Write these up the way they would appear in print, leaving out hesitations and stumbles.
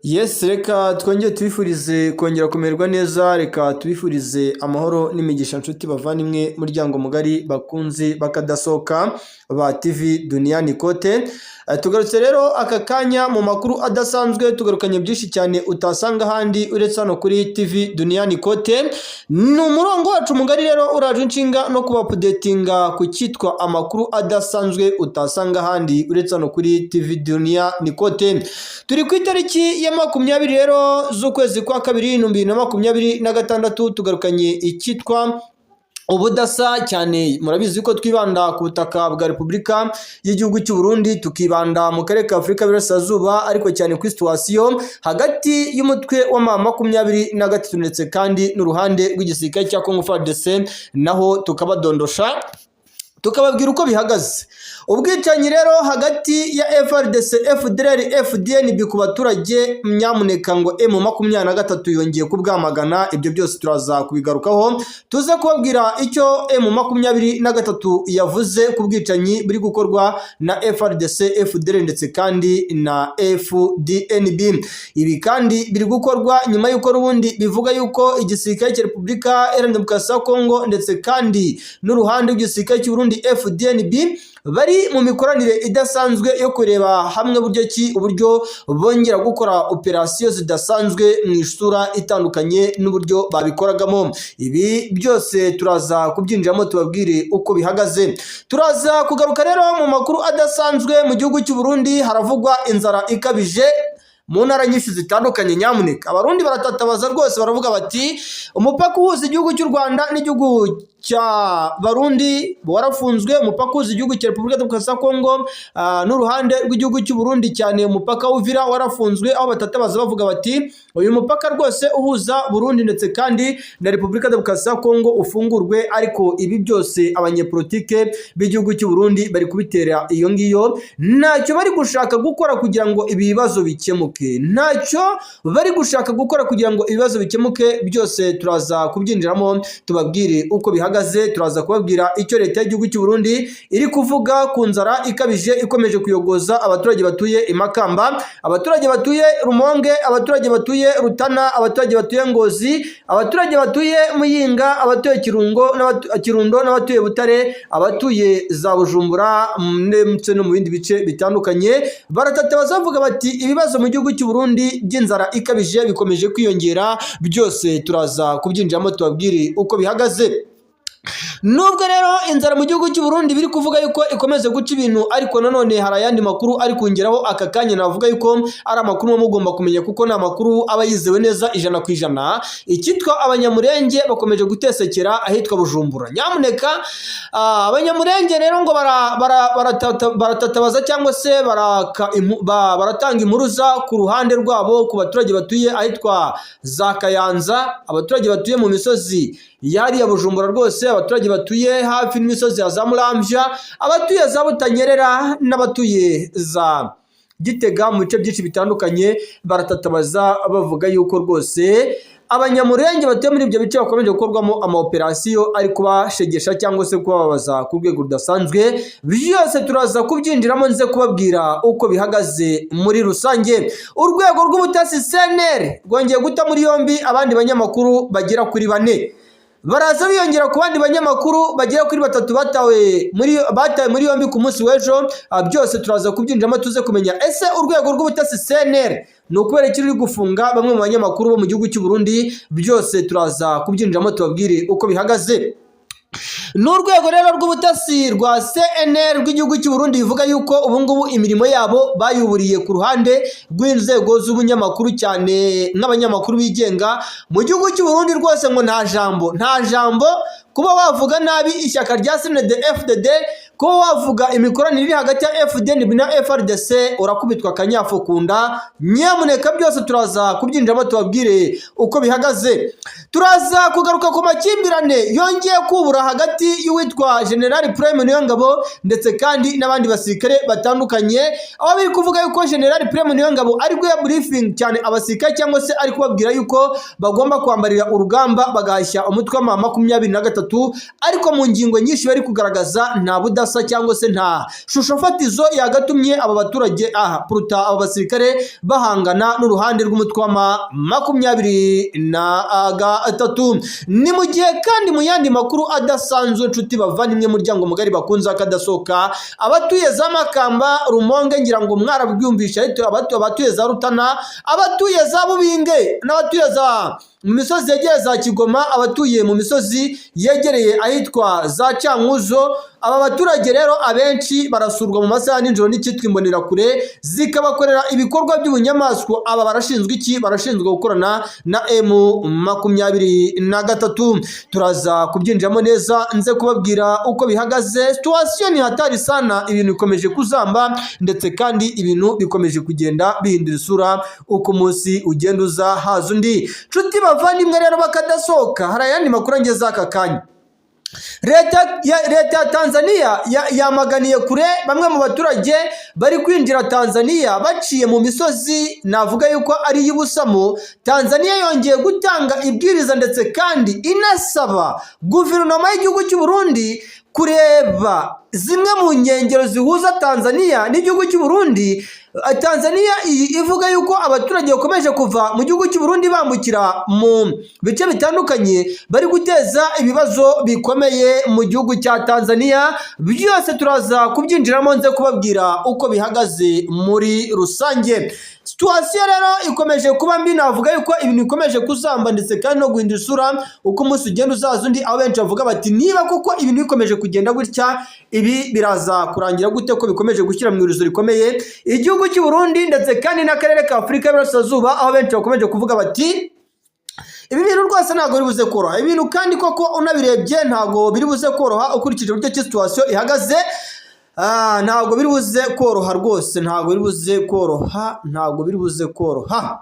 Yes, reka twongere tubifurize kongera kumererwa neza, reka tubifurize amahoro n'imigisha, nshuti bavandimwe, muryango mugari, bakunzi bakadasohoka ba TV Duniani Kote. Tugarutse rero aka kanya mu makuru adasanzwe, tugarukanye byinshi cyane utasanga ahandi uretse hano kuri TV Duniani Kote. Ni umurongo wacu mugari rero uraje inshinga no kubaupdatinga ku cyitwa amakuru adasanzwe utasanga ahandi uretse hano kuri TV Duniani Kote. Turi ku itariki ya 20 rero z'ukwezi kwa kabiri 2026, tugarukanye icyitwa ubudasa cyane. Murabizi ko twibanda ku butaka bwa Repubulika y'igihugu cy'u Burundi, tukibanda mu karere ka Afurika y'Iburasirazuba, ariko cyane kuri situation hagati y'umutwe wa M23 ndetse kandi n'uruhande rw'igisirikare cya Congo FARDC, naho tukabadondosha, tukababwira uko bihagaze. Ubwicanyi rero hagati ya FARDC, FDLR, FDNB ku baturage, nyamuneka ngo M23 yongeye kubwamagana. Ibyo byose turaza kubigarukaho, tuze kubabwira icyo M23 yavuze ku bwicanyi buri gukorwa na FARDC, FDLR ndetse kandi na FDNB. Ibi kandi biri gukorwa nyuma y'uko n'ubundi bivuga yuko igisirikare cya Repubulika Iharanira Demokarasi ya Kongo ndetse kandi n'uruhande rw'igisirikare cy'u Burundi FDNB bari mu mikoranire idasanzwe yo kureba hamwe buryo ki uburyo bongera gukora operasiyo zidasanzwe mu isura itandukanye n'uburyo babikoragamo. Ibi byose turaza kubyinjiramo, tubabwire uko bihagaze. Turaza kugaruka rero mu makuru adasanzwe. Mu gihugu cy'u Burundi haravugwa inzara ikabije mu ntara nyinshi zitandukanye. Nyamuneka Abarundi baratatabaza rwose, baravuga bati umupaka uhuza igihugu cy'u Rwanda n'igihugu cya Barundi warafunzwe, umupaka uhuza igihugu cya Repubulika Demokarasi ya Kongo n'uruhande rw'igihugu cy'u Burundi, cyane umupaka w'Uvira, warafunzwe, aho batatabaza bavuga bati uyu mupaka rwose uhuza Burundi ndetse kandi na Repubulika Demokarasi ya Kongo ufungurwe. Ariko ibi byose abanyepolitike b'igihugu cy'u Burundi bari kubitera iyo ngiyo, ntacyo bari gushaka gukora kugira ngo ibi bibazo bikemuke, ntacyo bari gushaka gukora kugira ngo ibibazo bikemuke. Byose turaza kubyinjiramo, tubabwire uko bihagaze. Turaza kubabwira icyo leta y'igihugu cy'u Burundi iri kuvuga ku nzara ikabije ikomeje kuyogoza abaturage batuye i Makamba, abaturage batuye Rumonge, abaturage batuye Rutana, abaturage batuye Ngozi, abaturage batuye Muyinga, abatuye Kirungo Kirundo n'abatuye Butare, abatuye za Bujumbura ndetse no mu bindi bice bitandukanye. Baratata bazavuga bati ibibazo mu gihugu cy'u Burundi by'inzara ikabije bikomeje kwiyongera. Byose turaza kubyinjiramo, tubabwire uko bihagaze. Nubwo rero inzara mu gihugu cy'u Burundi biri kuvuga yuko ikomeze guca ibintu, ariko nanone hari ayandi makuru ari kongeraho aka kanya, navuga yuko ari amakuru muba mugomba kumenya kuko ni amakuru aba yizewe neza 100%. Icyitwa Abanyamurenge bakomeje gutesekera ahitwa Bujumbura. Nyamuneka Abanyamurenge rero ngo baratatabaza cyangwa se baratanga impuruza ku ruhande rwabo ku baturage batuye ahitwa za Kayanza, abaturage batuye mu misozi yariya Bujumbura rwose, abaturage batuye hafi n'imisozi ya za Muramvya, abatuye za Butanyerera n'abatuye za Gitega, mu bice byinshi bitandukanye. Baratatabaza bavuga yuko rwose Abanyamurenge batuye muri ibyo bice bakomeje gukorwamo amaoperasiyo ari kubashegesha cyangwa se kubababaza ku rwego rudasanzwe. Byose turaza kubyinjiramo, nze kubabwira uko bihagaze muri rusange. Urwego rw'ubutasi CNR rwongeye guta muri yombi abandi banyamakuru bagera kuri bane, baraza biyongera ku bandi banyamakuru bagera kuri batatu batawe muri yombi ku munsi w'ejo. Byose turaza kubyinjiramo, tuze kumenya ese urwego rw'ubutasi CNR ni ukubera iki ruri gufunga bamwe mu banyamakuru bo mu gihugu cy'u Burundi. Byose turaza kubyinjiramo, tubabwire uko bihagaze. N'urwego rero rw'ubutasi rwa CNR rw'igihugu cy'u Burundi bivuga yuko ubu ngubu imirimo yabo bayuburiye ku ruhande rw'inzego z'ubunyamakuru, cyane nk'abanyamakuru bigenga mu gihugu cy'u Burundi. Rwose ngo nta jambo, nta jambo. Kuba wavuga nabi ishyaka rya CNDD FDD, kuba wavuga imikoranire iri hagati ya FDNB na FARDC, urakubitwa akanyafu ku nda. Nyamuneka byose turaza kubyinjiramo, tubabwire uko bihagaze. Turaza kugaruka ku makimbirane yongeye kubura hagati y'uwitwa General Prime Niyongabo ndetse kandi n'abandi basirikare batandukanye, aho biri kuvuga yuko General Prime Niyongabo ari guha briefing cyane abasirikare, cyangwa se ari kubabwira yuko bagomba kwambarira urugamba bagahashya umutwe wa M23, ariko mu ngingo nyinshi bari kugaragaza nta budasa. budasa cyangwa se nta shusho fatizo yagatumye aba baturage aha puruta aba basirikare bahangana n'uruhande rw'umutwe wa 23. Ni mu gihe kandi mu yandi makuru adasanzwe, nshuti bavandimwe, muryango mugari bakunze akadasohoka, abatuye za Makamba, Rumonge, ngira ngo mwarabyumvisha, ariko abatuye za Rutana, abatuye za Bubinge n'abatuye za mu misozi yegereye za Kigoma, abatuye mu misozi yegereye ahitwa za Cankuzo, aba baturage rero abenshi barasurwa mu masaha ya nijoro n'icyitwa imbonerakure, zikabakorera ibikorwa by'ubunyamaswa. Aba barashinzwe iki? Barashinzwe gukorana na M23. Turaza kubyinjiramo neza, nze kubabwira uko bihagaze. Situation ni hatari sana, ibintu bikomeje kuzamba, ndetse kandi ibintu bikomeje kugenda bihindura isura uko umunsi ugenda uza haza undi. Nshuti bavandimwe rero bakadasohoka, hari ayandi makuru angeze aka kanya. Leta ya Tanzania yamaganiye kure bamwe mu baturage bari kwinjira Tanzania baciye mu misozi navuga yuko ari iy'ubusamo. Tanzania yongeye gutanga ibwiriza, ndetse kandi inasaba guverinoma y'igihugu cy'u Burundi kureba zimwe mu nkengero zihuza Tanzania n'igihugu cy'u Burundi. Tanzania iyi ivuga yuko abaturage bakomeje kuva mu gihugu cy'u Burundi bambukira mu bice bitandukanye bari guteza ibibazo bikomeye mu gihugu cya Tanzania. Byose turaza kubyinjiramo, nze kubabwira uko bihagaze muri rusange. Situation rero ikomeje kuba mbi, navuga yuko ibintu bikomeje kuzamba ndetse kandi no guhindura isura uko umunsi ugenda uzaza undi, aho benshi bavuga bati: "Niba koko ibintu bikomeje kugenda gutya, ibi biraza kurangira gute, ko bikomeje gushyira mu ihurizo rikomeye igihugu cy'u Burundi ndetse kandi n'akarere ka Afurika y'Iburasirazuba?" Aho benshi bakomeje kuvuga bati: "Ibi bintu rwose ntabwo biri buze koroha." Ibintu kandi koko unabirebye ntabwo biri buze koroha ukurikije uburyo ki situation ihagaze. Ntabwo biri buze koroha rwose, ntabwo biri buze koroha, ntabwo biri buze koroha.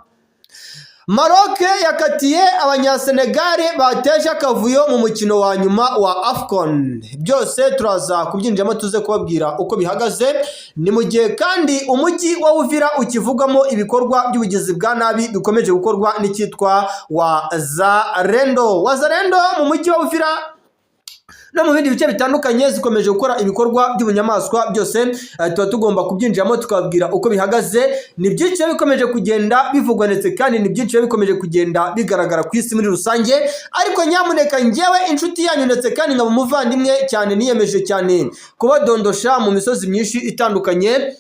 Maroc yakatiye Abanyasenegali bateje akavuyo mu mukino wa nyuma wa AFCON. Byose turaza kubyinjiramo, tuze kubabwira uko bihagaze. Ni mu gihe kandi umujyi wa Uvira ukivugwamo ibikorwa by'ubugizi bwa nabi bikomeje gukorwa n'icyitwa Wazalendo. Wazalendo mu mujyi wa Uvira no mu bindi bice bitandukanye zikomeje gukora ibikorwa by'ubunyamaswa. Byose tuba tugomba kubyinjiramo, tukababwira uko bihagaze. Ni byinshi biba bikomeje kugenda bivugwa, ndetse kandi ni byinshi biba bikomeje kugenda bigaragara ku isi muri rusange. Ariko nyamuneka, njyewe inshuti yanyu ndetse kandi nkaba umuvandimwe cyane, niyemeje cyane kubadondosha mu misozi myinshi itandukanye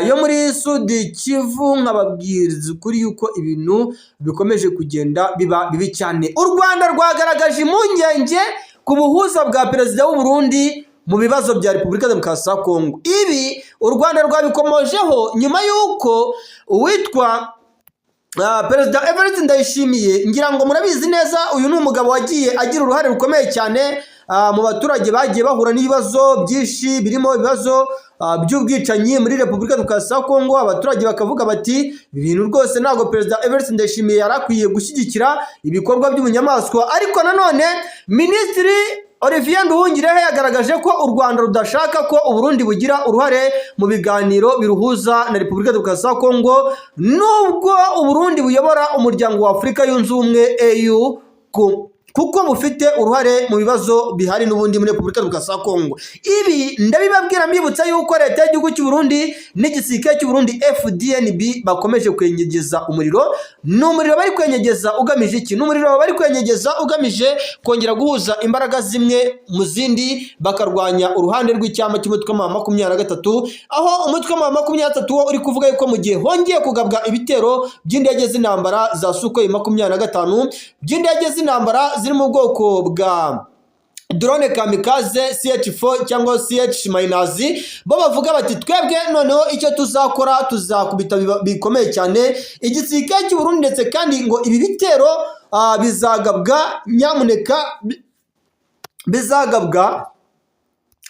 yo muri Sud Kivu, nkababwiriza ukuri yuko ibintu bikomeje kugenda biba bibi cyane. U Rwanda rwagaragaje impungenge ku buhuza bwa perezida w'u Burundi mu bibazo bya Repubulika Demokarasi ya Kongo. Ibi u Rwanda rwabikomojeho nyuma y'uko uwitwa Perezida Evariste Ndayishimiye, ngira ngo murabizi neza, uyu ni umugabo wagiye agira uruhare rukomeye cyane mu baturage bagiye bahura n'ibibazo byinshi, birimo ibibazo by'ubwicanyi muri Repubulika Demokarasi ya Kongo. Abaturage bakavuga bati: "Ibi bintu rwose ntabwo Perezida Evariste Ndayishimiye yari akwiye gushyigikira ibikorwa by'ubunyamaswa." Ariko nanone Minisitiri Olivier Nduhungirehe yagaragaje ko u Rwanda rudashaka ko Uburundi bugira uruhare mu biganiro biruhuza na Repubulika Demokarasi ya Kongo, nubwo Uburundi buyobora Umuryango wa Afurika Yunze Ubumwe, AU, kuko bufite uruhare mu bibazo bihari n'ubundi muri Repubulika Demokarasi ya Kongo. Ibi ndabibabwira mbibutsa yuko leta y'igihugu cy'u Burundi n'igisirikare cy'u Burundi FDNB bakomeje kwenyegeza umuriro. Ni umuriro bari kwenyegeza ugamije iki? Ni umuriro bari kwenyegeza ugamije kongera guhuza imbaraga zimwe mu zindi, bakarwanya uruhande rw'icyama cy'umutwe wa 23, aho umutwe wa 23 wo uri kuvuga yuko mu gihe hongeye kugabwa ibitero by'indege z'intambara za Sukhoi 25, by'indege z'intambara ziri mu bwoko bwa drone kamikaze CH4 cyangwa CH minus, bo bavuga bati: "Twebwe noneho icyo tuzakora, tuzakubita bikomeye cyane igisirikare cy'u Burundi." Ndetse kandi ngo ibi bitero bizagabwa, nyamuneka, bizagabwa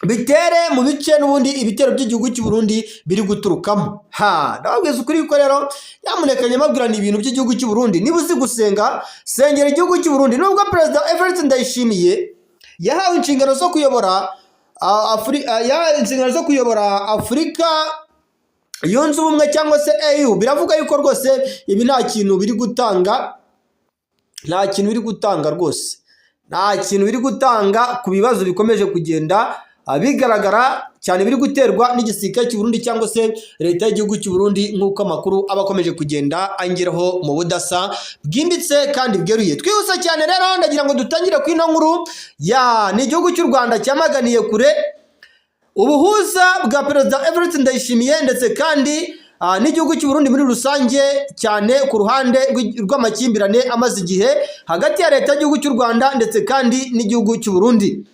bitere mu bice n'ubundi ibitero by'igihugu cy'u Burundi biri guturukamo. Ha, ndababwiza ukuri ko rero nyamuneka nyamabwira, ni ibintu by'igihugu cy'u Burundi. Niba uzi gusenga, sengera igihugu cy'u Burundi. Nubwo Perezida Evariste Ndayishimiye yahawe inshingano zo kuyobora yahawe inshingano zo kuyobora Afurika Yunze Ubumwe cyangwa se AU, biravuga yuko rwose ibi nta kintu biri gutanga, nta kintu biri gutanga rwose, nta kintu biri gutanga ku bibazo bikomeje kugenda bigaragara cyane biri guterwa n'igisirikare cy'u Burundi cyangwa se leta y'igihugu cy'u Burundi, nk'uko amakuru aba akomeje kugenda angeraho mu budasa bwimbitse kandi bweruye. Twihuse cyane rero, ndagira ngo dutangire ku ino nkuru ya ni igihugu cy'u Rwanda cyamaganiye kure ubuhuza bwa Perezida Evariste Ndayishimiye ndetse kandi n'igihugu cy'u Burundi muri rusange, cyane ku ruhande rw'amakimbirane amaze igihe hagati ya leta y'igihugu cy'u Rwanda ndetse kandi n'igihugu cy'u Burundi.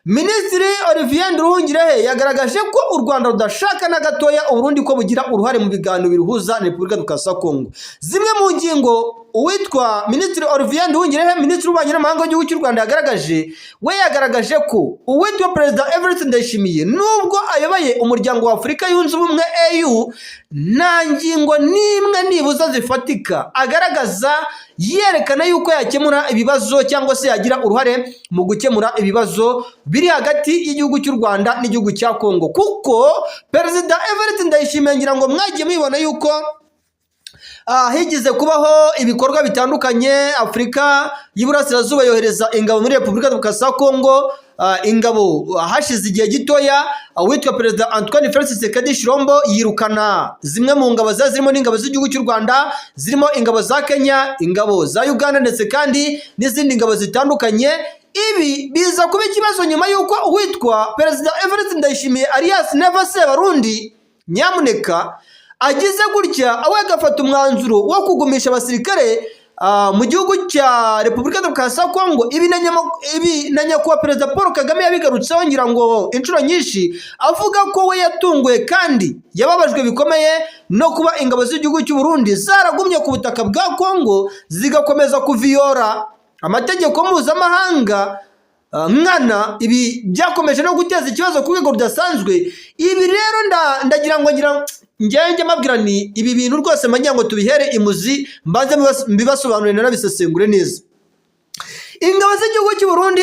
Minisitiri Olivier Nduhungirehe yagaragaje ko u Rwanda rudashaka na gatoya Uburundi ko bugira uruhare mu biganiro biruhuza na Repubulika Demokarasi ya Kongo. Zimwe mu ngingo uwitwa Minisitiri Olivier Nduhungirehe, Minisitiri w'Ububanyi n'Amahanga w'igihugu cy'u Rwanda, yagaragaje, we yagaragaje ko uwitwa Perezida Evariste Ndayishimiye, nubwo ayoboye Umuryango wa Afurika Yunze Ubumwe, AU, nta ngingo n'imwe nibuza zifatika agaragaza yerekana yuko yakemura ibibazo cyangwa se yagira uruhare mu gukemura ibibazo biri hagati y'igihugu cy'u Rwanda n'igihugu cya Kongo. Kuko Perezida Evariste Ndayishimiye, ngira ngo mwagiye mubibona yuko higize kubaho ibikorwa bitandukanye, Afurika y'Iburasirazuba yohereza ingabo muri Repubulika Demokarasi ya Kongo. Ingabo hashize igihe gitoya, uwitwa Perezida Antoine Felix Tshisekedi Tshilombo yirukana zimwe mu ngabo zari zirimo n'ingabo z'igihugu cy'u Rwanda, zirimo ingabo za Kenya, ingabo za Uganda ndetse kandi n'izindi ngabo zitandukanye. Ibi biza kuba ikibazo nyuma y'uko uwitwa Perezida Evariste Ndayishimiye, alias Neva Sebarundi, nyamuneka agize gutya we agafata umwanzuro wo kugumisha abasirikare mu gihugu cya Repubulika Demokarasi ya Kongo. Ibi na Nyakubahwa Perezida Paul Kagame yabigarutseho, ngira ngo inshuro nyinshi, avuga ko we yatunguwe kandi yababajwe bikomeye no kuba ingabo z'igihugu cy'u Burundi zaragumye ku butaka bwa Kongo, zigakomeza kuviyora amategeko mpuzamahanga nkana. Ibi byakomeje no guteza ikibazo ku rwego rudasanzwe. Ibi rero ndagira ngo ngira njyewe njye mbabwira ni ibi bintu rwose mbagira ngo tubihere imuzi, mbanze mbibasobanurire nanabisesengure neza. Ingabo z'igihugu cy'u Burundi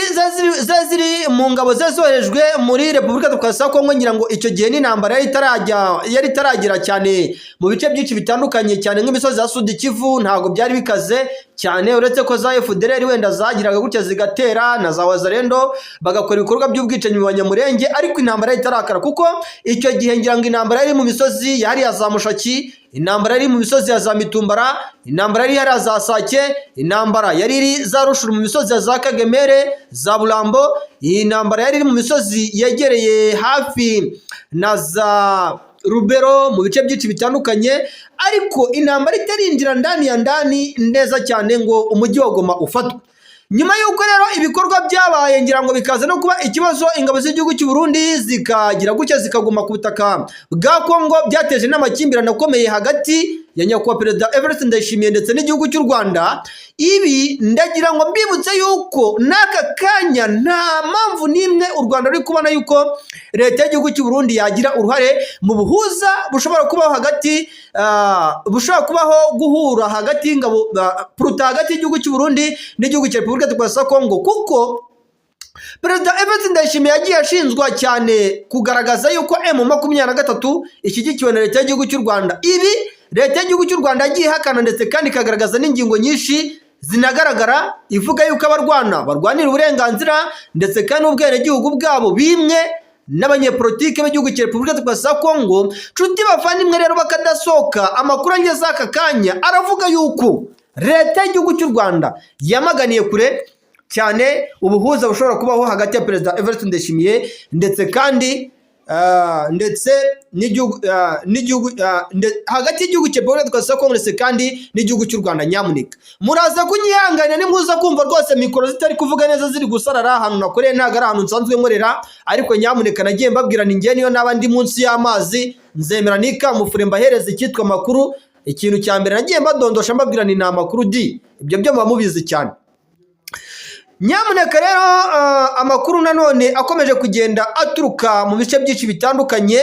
zari ziri mu ngabo zari zoherejwe muri Repubulika Demokarasi ya Kongo. Ngira ngo icyo gihe n'intambara yari itarajya, yari itaragera cyane mu bice byinshi bitandukanye, cyane nk'imisozi ya Sud Kivu ntabwo byari bikaze cyane, uretse ko za FDLR wenda zagiraga gutya zigatera na za Wazalendo bagakora ibikorwa by'ubwicanyi mu Banyamurenge, ariko intambara yari itarakara, kuko icyo gihe ngira ngo intambara yari mu misozi yari ya za Mushaki, intambara yari mu misozi ya za Mitumbara, intambara yari hariya za Sake, intambara yari iri za Rushuru mu misozi ya za Kagemere, za Burambo, iyi ntambara yari iri mu misozi yegereye hafi na za Rubero, mu bice byinshi bitandukanye, ariko intambara itarinjira ndani ya ndani neza cyane ngo umujyi wa Goma ufatwe. Nyuma y'uko rero ibikorwa byabaye, ngira ngo bikaza no kuba ikibazo, ingabo z'igihugu cy'u Burundi zikagira gutya zikaguma ku butaka bwa Kongo, byateje n'amakimbirane akomeye hagati ya Nyakubahwa Perezida Evariste Ndayishimiye ndetse n'igihugu cy'u Rwanda. Ibi ndagira ngo mbibutse yuko n'aka kanya nta mpamvu n'imwe u Rwanda ruri kubona yuko leta y'igihugu cy'u Burundi yagira uruhare mu buhuza bushobora kubaho hagati, bushobora kubaho guhura hagati y'ingabo, puruta hagati y'igihugu cy'u Burundi n'igihugu cya Repubulika Demokarasi ya Kongo, kuko Perezida Evariste Ndayishimiye yagiye ashinzwa cyane kugaragaza yuko M23 ishyigikiwe na leta y'igihugu cy'u Rwanda. Ibi leta y'igihugu cy'u Rwanda yagiye ihakana, ndetse kandi ikagaragaza n'ingingo nyinshi zinagaragara ivuga yuko abarwana barwanira uburenganzira ndetse kandi n'ubwenegihugu bwabo bimwe n'abanyepolitike b'igihugu cya Repubulika Demokarasi ya Kongo. Nshuti bavandimwe rero bakadasohoka, amakuru angeze aka kanya aravuga yuko leta y'igihugu cy'u Rwanda yamaganiye kure cyane ubuhuza bushobora kubaho hagati ya Perezida Evariste Ndayishimiye ndetse kandi ndetse n'igihugu hagati y'igihugu cya Repubulika Demokarasi ya Kongo ndetse kandi n'igihugu cy'u Rwanda. Nyamuneka muraza kunyihanganira nimuza kumva rwose mikoro zitari kuvuga neza, ziri gusarara. Ahantu nakoreye ntabwo ari ahantu nsanzwe nkorera, ariko nyamuneka nagiye mbabwira ni njye niyo naba ndi munsi y'amazi nzemera nikamufure mbahereza icyitwa amakuru. Ikintu cya mbere nagiye mbadondosha mbabwira ni amakuru di ibyo byo muba mubizi cyane. Nyamuneka rero, amakuru nanone akomeje kugenda aturuka mu bice byinshi bitandukanye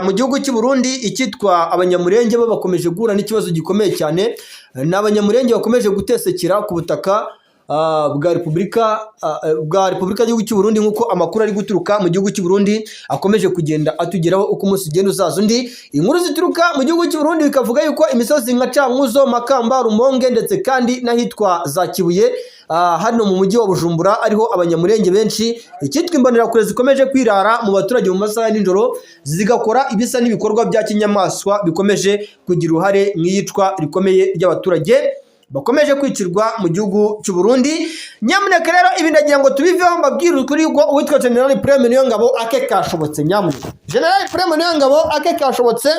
mu gihugu cy'u Burundi, icyitwa Abanyamurenge bo bakomeje guhura n'ikibazo gikomeye cyane. Ni Abanyamurenge bakomeje gutesekera ku butaka bwa Repubulika y'igihugu cy'u Burundi, nk'uko amakuru ari guturuka mu gihugu cy'u Burundi akomeje kugenda atugeraho uko umunsi ugenda uzaza undi. Inkuru zituruka mu gihugu cy'u Burundi bikavuga yuko imisozi nka Cankuzo, Makamba, Rumonge ndetse kandi n'ahitwa za Kibuye. hano mu mujyi wa Bujumbura ariho Abanyamurenge benshi, icyitwa Imbonerakure zikomeje kwirara mu baturage mu masaha ya nijoro, zigakora ibisa n'ibikorwa bya kinyamaswa bikomeje kugira uruhare mu iyicwa rikomeye ry'abaturage bakomeje kwicirwa mu gihugu cy'u Burundi. Nyamuneka rero ibi ndagira ngo tubiveho, mbabwire ukuri ko uwitwa General Prime Niyongabo ake kashobotse. Nyamuneka, General Prime Niyongabo ake kashobotse.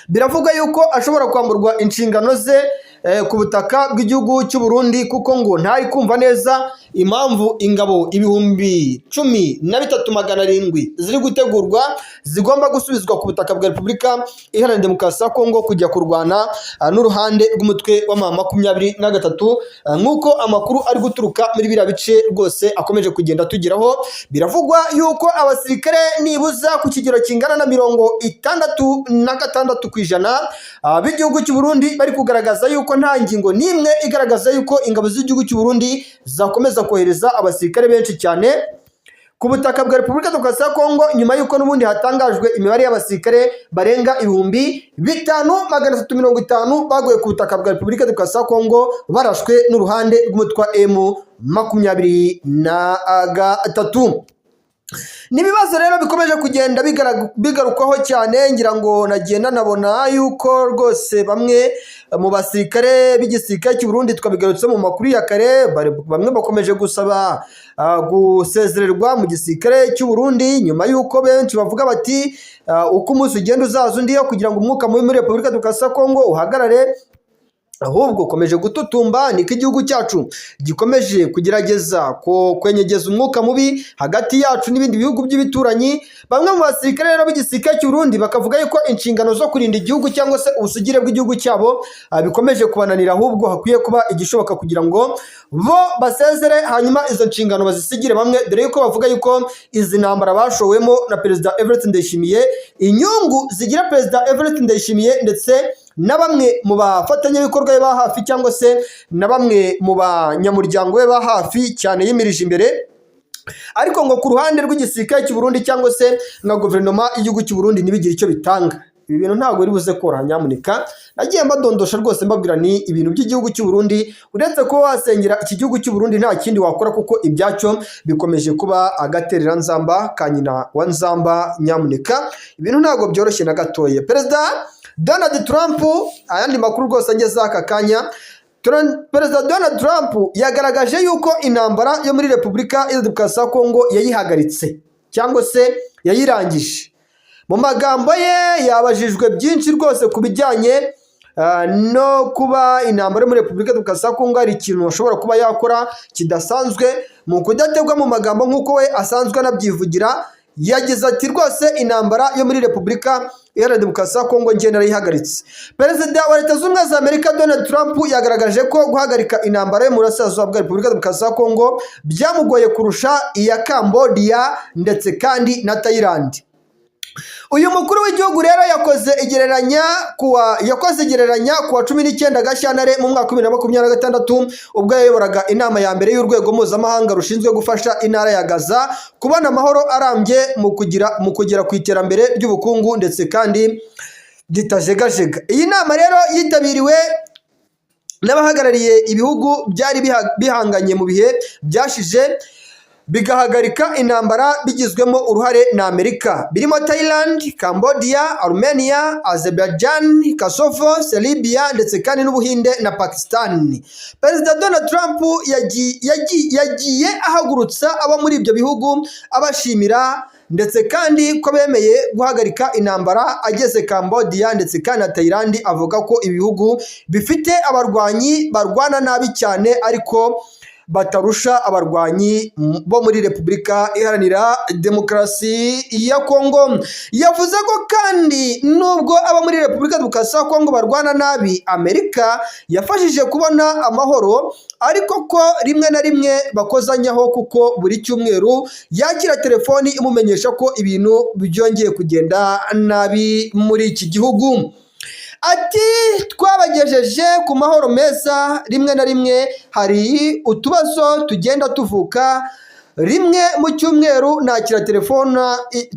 Biravuga yuko ashobora kwamburwa inshingano ze ku butaka bw'igihugu cy'u Burundi, kuko ngo ntari kumva neza impamvu ingabo 13,700 ziri gutegurwa zigomba gusubizwa ku butaka bwa Repubulika Iharanira Demokarasi ya Kongo kujya kurwana n'uruhande rw'umutwe wa M23, nk'uko amakuru ari guturuka muri biriya bice rwose akomeje kugenda tugeraho. Biravugwa yuko abasirikare nibuza ku kigero kingana na 66% b'igihugu cy'u Burundi bari kugaragaza yuko nta ngingo n'imwe igaragaza yuko ingabo z'igihugu cy'u Burundi zakomeza kohereza abasirikare benshi cyane ku butaka bwa Repubulika Demokarasi ya Kongo, nyuma y'uko n'ubundi hatangajwe imibare y'abasirikare barenga 5,350 baguye ku butaka bwa Repubulika Demokarasi ya Kongo barashwe n'uruhande rw'umutwe wa M23. Ni ibibazo rero bikomeje kugenda bigarukwaho cyane. Ngira ngo nagiye nanabona yuko rwose bamwe mu basirikare b'igisirikare cy'u Burundi, twabigarutse mu makuru ya kare, bamwe bakomeje gusaba gusezererwa mu gisirikare cy'u Burundi, nyuma y'uko benshi bavuga bati uko umunsi ugenda uzaza undi yo kugira ngo umwuka mubi muri Repubulika Demokarasi ya Kongo uhagarare, ahubwo ukomeje gututumba, niko igihugu cyacu gikomeje kugerageza kwenyegeza umwuka mubi hagati yacu n'ibindi bihugu by'ibituranyi. Bamwe mu basirikare rero b'igisirikare cy'u Burundi bakavuga yuko inshingano zo kurinda igihugu cyangwa se ubusugire bw'igihugu cyabo bikomeje kubananira, ahubwo hakwiye kuba igishoboka kugira ngo bo basezere, hanyuma izo nshingano bazisigire bamwe, dore yuko bavuga yuko izi ntambara bashowemo na Perezida Evariste Ndayishimiye, inyungu zigira Perezida Evariste Ndayishimiye ndetse na bamwe mu bafatanyabikorwa be ba hafi, cyangwa se na bamwe mu banyamuryango be ba hafi cyane yimirije imbere, ariko ngo ku ruhande rw'igisirikare cy'u Burundi cyangwa se na guverinoma y'igihugu cy'u Burundi ntibigire icyo bitanga. Ibi bintu ntabwo biri buze koroha. Nyamuneka, nagiye mbadondosha rwose, mbabwira ni ibintu by'igihugu cy'u Burundi, uretse kuba wasengera iki gihugu cy'u Burundi nta kindi wakora, kuko ibyacyo bikomeje kuba agatereranzamba ka nyina wa nzamba. Nyamuneka, ibintu ntabwo byoroshye na gatoya. Perezida Donald Trump, ayandi makuru rwose angeze aka kanya, Perezida Donald Trump yagaragaje yuko intambara yo muri Repubulika ya Demokarasi ya Kongo yayihagaritse cyangwa se yayirangije. Mu magambo ye yabajijwe byinshi rwose ku bijyanye no kuba intambara yo muri Repubulika ya Demokarasi ya Kongo hari ikintu ashobora kuba yakora kidasanzwe. Mu kudategwa mu magambo, nk'uko we asanzwe anabyivugira, yagize ati: "Rwose intambara yo muri Repubulika Iharanira Demokarasi ya Kongo njye narayihagaritse." Perezida wa Leta Zunze Ubumwe za Amerika Donald Trump yagaragaje ko guhagarika intambara yo mu burasirazuba bwa Repubulika ya Demokarasi ya Kongo byamugoye kurusha iya Cambodia ndetse kandi na Thailand. Uyu mukuru w'igihugu rero yakoze igereranya kuwa 19 Gashyantare mu mwaka wa 2026, ubwo yayoboraga inama ya mbere y'urwego mpuzamahanga rushinzwe gufasha intara ya Gaza kubona amahoro arambye mu kugera ku iterambere ry'ubukungu ndetse kandi ritajegajega. Iyi nama rero yitabiriwe n'abahagarariye ibihugu byari bihanganye mu bihe byashize bigahagarika intambara bigizwemo uruhare na Amerika, birimo Thailand, Cambodia, Armenia, Azerbaijan, Kosovo, Serbia ndetse kandi n'Ubuhinde na Pakistan. Perezida Donald Trump yagiye ahagurutsa abo muri ibyo bihugu, abashimira ndetse kandi ko bemeye guhagarika intambara. Ageze Cambodia ndetse kandi na Thailand, avuga ko ibihugu bifite abarwanyi barwana nabi cyane, ariko batarusha abarwanyi bo muri Repubulika Iharanira Demokarasi ya Kongo. Yavuze ko kandi nubwo abo muri Repubulika Demokarasi ya Kongo barwana nabi, Amerika yafashije kubona amahoro, ariko ko rimwe na rimwe bakozanyaho, kuko buri cyumweru yakira telefoni imumenyesha ko ibintu byongeye kugenda nabi muri iki gihugu. Ati: "Twabagejeje ku mahoro meza, rimwe na rimwe hari utubazo tugenda tuvuka. Rimwe mu cyumweru nakira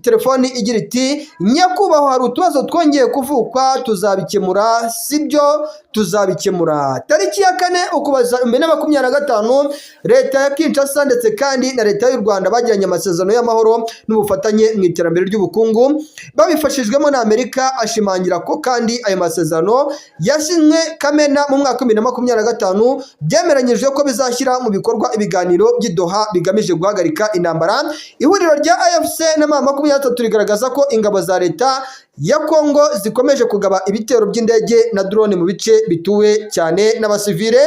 telefoni igira iti: 'Nyakubahwa, hari utubazo twongeye kuvukwa, tuzabikemura, sibyo?'" Tuzabikemura. Tariki ya 4 Ukuboza 2025, leta ya Kinshasa ndetse kandi na leta y'u Rwanda bagiranye amasezerano y'amahoro n'ubufatanye mu iterambere ry'ubukungu babifashijwemo na Amerika. Ashimangira ko kandi ayo masezerano yasinywe Kamena mu mwaka wa 2025, byemeranyijwe ko bizashyira mu bikorwa ibiganiro by'i Doha bigamije guhagarika intambara. Ihuriro rya AFC na M23 rigaragaza ko ingabo za leta ya Kongo zikomeje kugaba ibitero by'indege na drone mu bice bituwe cyane n'abasivile,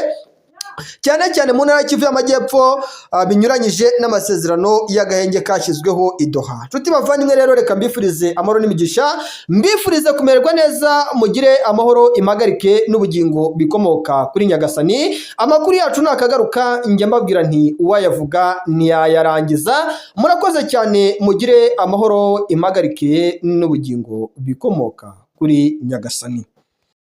cyane cyane mu ntara ya Kivu y'Amajyepfo, binyuranyije n'amasezerano y'agahenge kashyizweho i Doha. Nshuti bavandimwe rero, reka mbifurize amahoro n'imigisha, mbifurize kumererwa neza, mugire amahoro, impagarike n'ubugingo bikomoka kuri Nyagasani. Amakuru yacu nakagaruka, njya mbabwira nti uwayavuga ntiyayarangiza. Murakoze cyane, mugire amahoro, impagarike n'ubugingo bikomoka kuri Nyagasani.